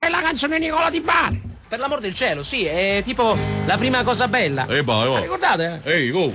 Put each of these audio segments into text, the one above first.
È la canzone di Nicola Di Bari. Per l'amor del cielo, sì, è tipo la prima cosa bella. E vai, La vai. ricordate? Ehi, go!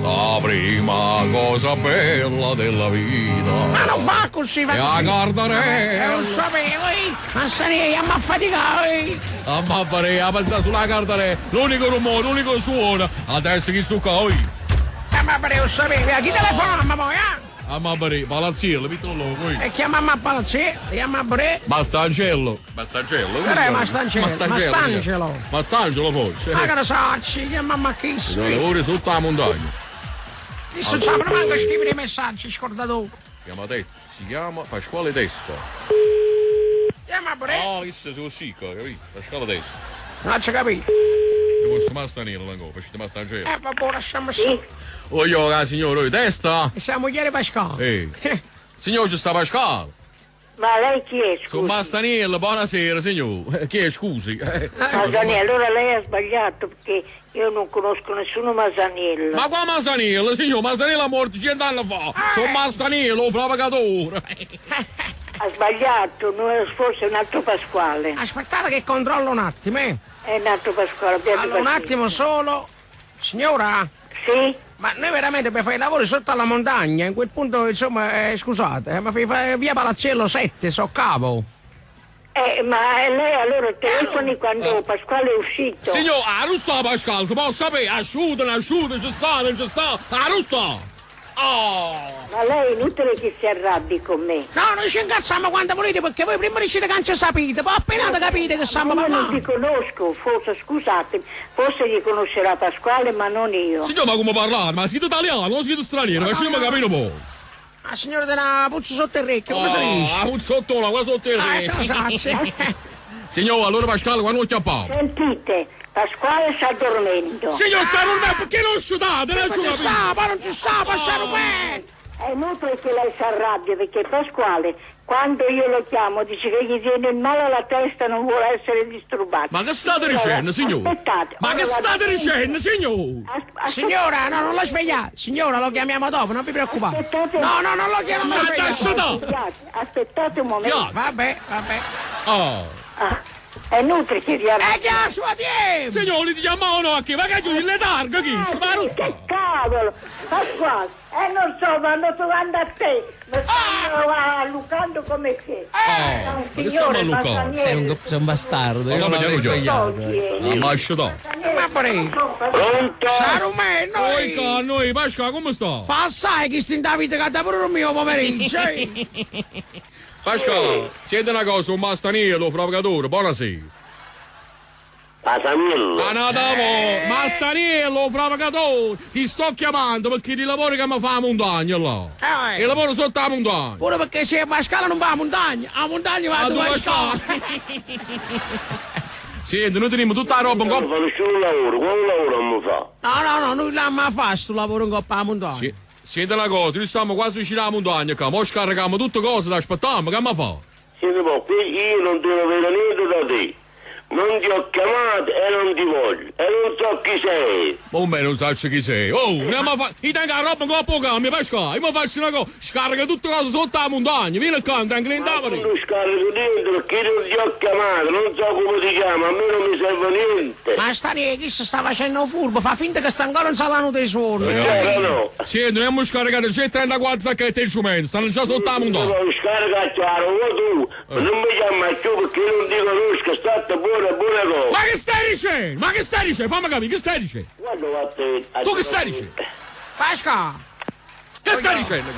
La prima cosa bella della vita. Ma non fa così, fa E la così. cardarella. Eh, lo sapevo, eh. Ma sarei, a faticare, eh. A mappare, a pensare sulla cardarella. L'unico rumore, l'unico suono. Adesso chi succa, oi. Eh, ma perché lo sapevi? A chi telefona, poi, eh? A mappare, palazziello, mettilo là, oi. E chiamiamo a Palazzetto, chiamiamo a Bre. Bastancello. Bastancello? Come Però è si chiama? Mastancelo, Mastangelo. Mastangelo forse. Ma che ne so, chiamiamo a chi? Sono lavori sotto la montagna. Adesso non sanno manco scrivere i messaggi, scordato. Si chiama Testa. Si chiama Pasquale Testa. Chiama a Bre. Ah, questo è così, capito? Pasquale Testa. Non ci capito. Io posso Mastanello ancora, facete Mastancello. Vabbè, lasciamo stare. Oh, io, la signora, oh, testa? E siamo moglie Pasquale. Ehi. Signor, ci sta Pasquale. Ma lei chi è, Sono scusi? Mastanello, buonasera, signor. Chi è, scusi? Masaniello, allora lei ha sbagliato perché io non conosco nessuno Masaniello. Ma qua Masanello, signor, Masanello è morto cent'anni fa. Sono Mastanello, fravacatore. Ha sbagliato, non è- forse è un altro Pasquale. Aspettate che controllo un attimo, eh. È un altro Pasquale, abbiate Allora, un pazienza. attimo solo. Signora? Sì? Ma noi veramente per fare i lavori sotto alla montagna, in quel punto, insomma, scusate, ma via Palazziello 7, so cavo. Ma lei allora telefoni quando Pasquale è uscito. Signor, ah, non sta Pasquale, si può sapere, asciutta, non asciutta, ci sta, non ci sta, ah, non sta. Oh! Ma lei è inutile che si arrabbi con me. No, noi ci incazziamo quando volete perché voi prima dicete che non ci sapete, poi appena capite che stiamo Io non ti parlando. conosco, forse, scusate, forse gli conoscerà Pasquale, ma non io. Signor, ma come parlare? Ma siete italiano, non siete straniero, ma ci capito poi. La signora della puzza sotto il orecchio, come si dice? Ah, un sottone, qua sotto il Ah, orecchio. che lo sa, Signor, allora Pasquale, quando chiappamo? Sentite, Pasquale sta dormendo. Signor, sta dormendo, perché non asciuttate? Non Ma ci sta, ma non ci sta, passare me! È inutile che lei si arrabbia perché Pasquale, quando io lo chiamo, dice che gli viene il male alla testa e non vuole essere disturbato. Ma che state dicendo, signor? Aspettate. Ma che ora la state dicendo, signor? Signora, no, non la svegliate. Signora, lo chiamiamo dopo, non vi preoccupate. Aspettate. No, no, non lo chiamo, non lo svegliate. Aspettate un momento. Vabbè, vabbè. Oh. Ah, è inutile che vi arrabbi. E che a sua tempo! Signori, ti chiamavano a che? Ma che chiudi le targhe, chi? Ma non sta. Che cavolo! Pasquale, non so, vanno trovando a te, mi stanno allucando come che. Eh, Un ma che signore stiamo allucando? Masaniello. Sei un bastardo, Ma io come l'avrei ti hanno svegliato. Ah, ma asciuttato. Ma pure. Pronto? Sarumè, noi. Oi, ca, noi, Pasquale, come sta? Fa sai che sti in vita che da pure il mio pomeriggio. eh. Pasquale, siete una cosa, un mastaniello, fravacatore, buonasera. Masaniello. Anatavo, Mastaniello, fravacatore, ti sto chiamando perché di lavoro che mi fa la montagna là. Eh. Il lavoro sotto la montagna. Pure perché se Pasquale non va a montagna, a montagna va A a dove dove sta? Senti, noi teniamo tutta la roba in Non coppa. fa nessun lavoro, quale lavoro mi fa? No, no, no, noi l'abbiamo fatto sto lavoro in coppa a montagna. Sì. Senti una cosa, noi stiamo quasi vicino alla montagna qua, mo scarichiamo tutte cose, ti aspettiamo, che mi fa? Senti po', qui io non devo avere niente da te. Non ti ho chiamato e non ti voglio. E non so chi sei. Ma me non sa chi sei. Oh, ne ma fa... Io tengo la roba in coppa al camion, Pasquale, io mi faccio una cosa, scarica tutte cose sotto la montagna, vieni qua, non tengo niente da Ma fare. non scarico niente perché non ti ho chiamato, non so come ti chiamo, a me non mi serve niente. Ma sta lì, chi si sta facendo furbo, fa finta che sta ancora in salano dei suoni. Eh, no. Senti, noi abbiamo scaricato 134 sacchetti di cemento, stanno già sotto la montagna. Non scarica chiaro, vuoi tu, ma non mi chiama più perché non ti conosco, state buona, buona cosa. Ma che stai dicendo? Ma che stai dicendo? Fammi capire, che stai dicendo? Guarda, vatte- Tu che stai dicendo? Pasca, Che stai dicendo?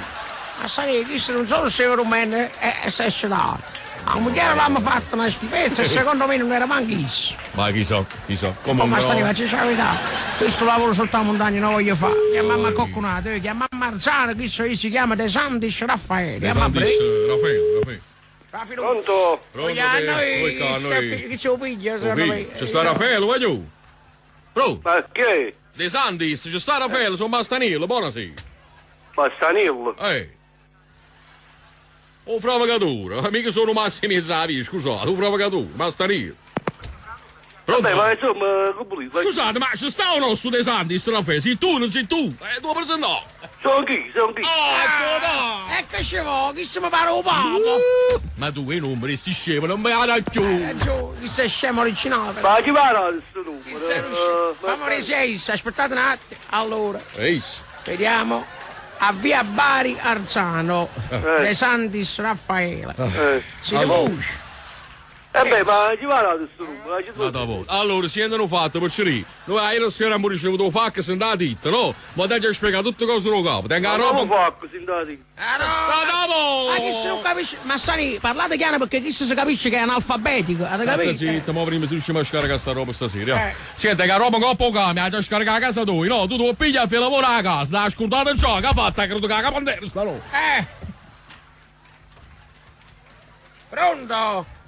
ma sta lì, chi non solo se era un mene, e se ce l'ha. La moglie l'hanno fatta una schifezza e secondo me non era manco isso. Ma chissà, chissà. Ma Comunque. sta lì, no. ma c'è la verità. Questo lavoro sotto la montagna non voglio fare. Chiamammo a Cocconato, chiamammo Marzano, chi so, si chiama De Santis Raffaele. De Chiamammo Santis, Raffaele, Raffaele. Raffaele. Pronto? Pronto, Vogliamo te? noi, Oi, ca, noi. chi c'è un figlio, Oh, secondo figlio, me. C'è sta Raffaele, voglio. Pronto? Ma che? De Santis, c'è sta Raffaele, sono Bastanillo, buonasera. Masaniello. Ehi. Oh, fravacatura, mica sono massimi e zavi, scusate, un fravacatura, Bastanillo. Pronto? Vabbè, ma insomma, come volete. Scusate, ma ci sta o no su De Santis, Raffaele? Sei tu, non sei tu? Tu presentò. Sono anch'io, sono anch'io. Ah, sono Ecco ci va, chi se mi pare un papa? Ma tu che numeri, si scemo, non mi ha più. Giù, chi sei scemo originale. però. Ma chi va là questo numero? Chi sei riuscito? Fammi vedere se aspettate un attimo. Allora, Ehi, vediamo. A via Bari Arzano, De Santis Raffaele. Si Allora. voce. Eh beh, ma chi va là questo numero? Ci sono- Nata volta. Allora, si hanno fatto per lì. Noi ieri sera abbiamo ricevuto un fax senza ditta, no? Ma te ci ha spiegato tutte cose sul capo. Tenga Ma la roba. come fa così andati? Ah, no, Sta ma chi se non capisce? Ma sani, parlate chiaro perché chi se capisce che è analfabetico, avete State capito? zitta, ma prima si riusciamo a scaricare sta roba stasera. Eh. Senti, che roba con poca, mi ha già scaricato a casa tua, no? Tu devi pigliare e fai lavoro a casa, l'ha scontato ciò, che ha fatto? Ha creduto che la capandera sta roba. Eh. Pronto?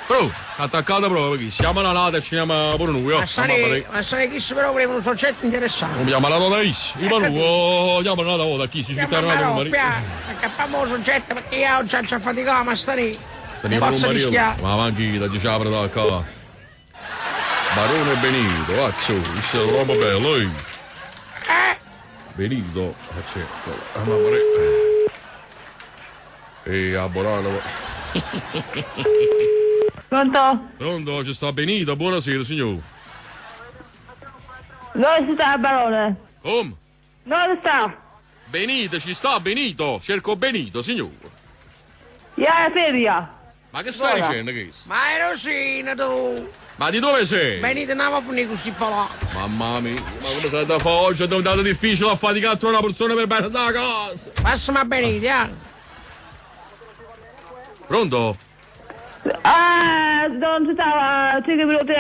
Però, attaccata proprio, perché siamo alla nata e ci andiamo pure noi, oh. Ma sani, ma sani chi se però voleva un soggetto interessante. Come chiama la nota Is? Io ma oh, chiama la nota chi si Siamo scritta a la nota Maroppia, accappamo un soggetto perché io ho già già faticato, ma sani. Non posso rischiare. Ma avanti, da diciamo da qua. Barone Benito, azzo, questa è roba bella, eh. Eh? Benito, ah, certo. Ah, ma vorrei- E abbonato. Pronto? Pronto, ci sta Benito, buonasera signor. Dove sta il barone? Come? Dove sta? Benito, ci sta Benito, cerco Benito, signor. Ja, feria. Ma che stai Buona. dicendo che? Ma è Rosina tu. Ma di dove sei? Venite andiamo a finire così palazzo. Mamma mia, ma come sei da fare oggi? È diventato difficile a faticare a trovare una persona per bene da casa. Passami a Benito, eh. Pronto? Ah, non stava 5 minuti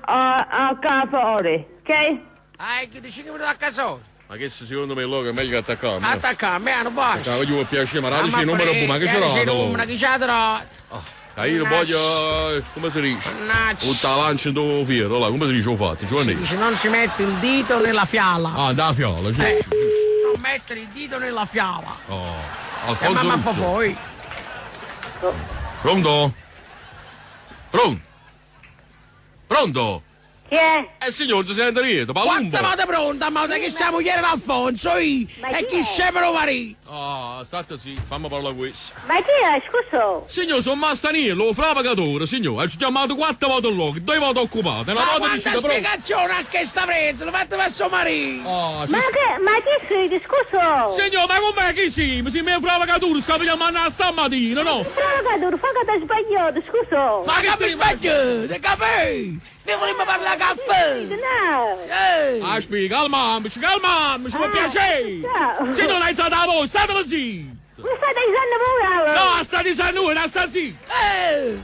a, a capo ore, ok? Ah, chiudi 5 minuti a casa. Ma che secondo me logo è meglio che attaccare. Attacca, a me non basta. Cavolo, io mi piace, ma dice il numero, ma che c'era? C'è il numero, chi c'ha trovato? Ah, io non voglio. Come si dice? Mannaggia. Tutta la lancia dove fiero, là, come si dice ho fatto? Giovanni? Dice non si mette il dito nella fiala. Ah, da fiola, giusto. Non mettere il dito nella fiala. Oh, E Alfonso mamma fa Russo. voi. Pronto? Pronto? Pronto? Chi è? Signor, si sente niente, Palumbo. Quante volte pronta, ma che siamo ieri l'Alfonso, io? Ma E chi chi è? scemo lo marito? Ah, state sì, fammi parlare questo. Ma chi è? Scusa. Signor, sono Mastaniello, frapagatore, signor. Ci ho chiamato quattro volte all'occhio, due volte occupate. Una Ma volta quanta riuscito pronto. spiegazione anche sta prezzo, l'ho fatto per suo marito. Ah, Ma, ci- che, ma chi sei? Scusa. Signor, ma com'è che sì? Mi si mi frapagatore, stavo chiamando stamattina, no? Fragatur, fa che ti sbagliato, scusa. Ma che ti sbaglio, ti capi? Ne volevo parlare a caffè. No. Eh. Aspetta, calmiamoci, calmiamoci, per Ah, piacere! ciao. Signor, hai alzato la voce, state così! Mi state dicendo voi allora? No, sta dicendo noi, sta zitto! Eh.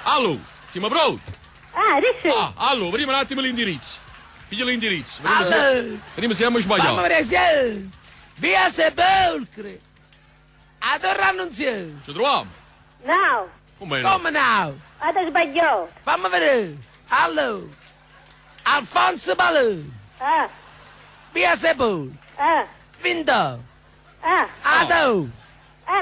Allora, siamo pronti? Ah, adesso. Ah, allora, vediamo un attimo l'indirizzo. Piglia l'indirizzo. Vediamo se, Allora, vediamo se abbiamo fammi sbagliato. vedere se Via Sepolcri. A Torre Annunziata. Ci troviamo? No, Come no? Come now? avete sbagliato. Fammi vedere. Allora, Alfonso Balù. Ah, Via Sepolcri. ah, Vinto. ah. Ado.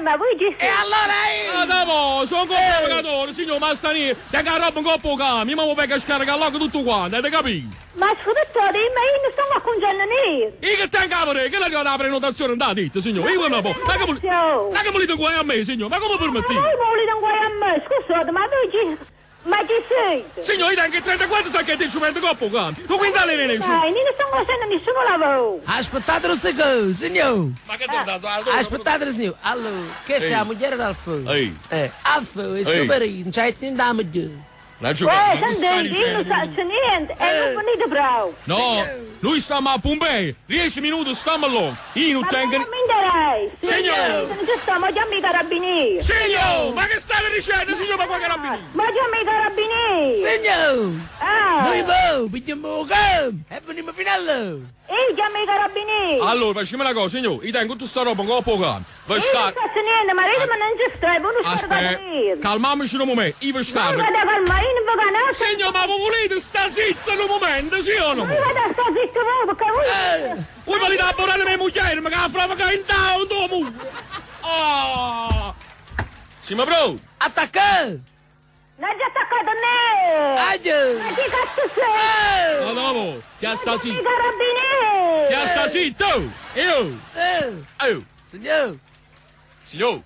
Ma voi ci E siete? allora io. Ah, dopo, sono un pagatore, signor Mastani, te che roba un coppo cambio, ma mi vengo a scaricare là tutto quanto, avete capito? Ma scusate, ma io non sto a congiando niente. Io che tengo a vedere, che la la prenotazione da dite, signor, io non posso, ma che volete, ma che volete guai a me, signor, ma come Ma permettete? voi volete un guai a me, scusate, ma voi ci... Ma ci siete? Signor, io tengo 34 sacchetti ci prendo coppo cambio, non quindi le ne Dai, io non sto facendo nessuno lavoro. Aspettate un secondo, signor. Ma che ti ho dato? Aspettate, signor. Allora, questa è la moglie d'Alfonso. Ehi. Alfonso, è Ehi. suo marito, non c'è niente da mangiare. Non ci ma Eh, che stai sentite, io non dicendo? faccio niente, e non venite bravo. No, noi stiamo a Pompei, 10 minuti stiamo là, io non Ma tengo... non mi interessa. Signor! Non ci sto, ma chiami i carabinieri. Signor, ma che state dicendo, signor, ma qua carabinieri? Ma chiami i carabinieri. Signor, Ah, noi boh, pigliamo un cam e veniamo fino a là. io chiamo i carabinieri. Allora, facciamo una cosa, signor, io tengo tutta sta roba un coppo cambio, vi Io non scarico... faccio niente, ma io non ci sto, e voi non Aspetta, scaricate. calmiamoci un momento, io vi Io scarico. vado a calmare, io non vi conosco. Signor, ma voi volete sta zitta un momento, sì o no? Io vado a stare zitto voi, perché voi... Eh. Voi volete abborrare mia moglie, ma che la frava che in down, dopo. Ah! Siamo pronti? Attacca! Non c'è attaccato me! Aia! Ma chi cazzo sei? Ma dopo, ti sta I zitto! carabinieri! Ti sta zitto! Io! Eh, Oh! signor, Signor,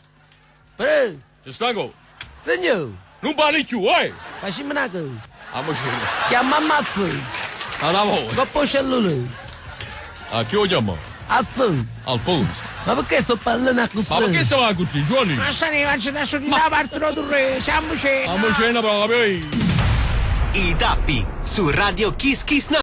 pre, ci stanco! signor, Non parli più, eh! facciamo una cosa. Amocene. Chiama Maffu, A lavoro. dopo cellulare, A chi lo chiama? Alfonso. Alfonso. Ma perché sto parlando così? Ma perché stiamo così, Giovanni? Ma se ne faccio adesso di là parte del re, siamo cena. Amocena proprio. I tappi su Radio Kiss Kiss.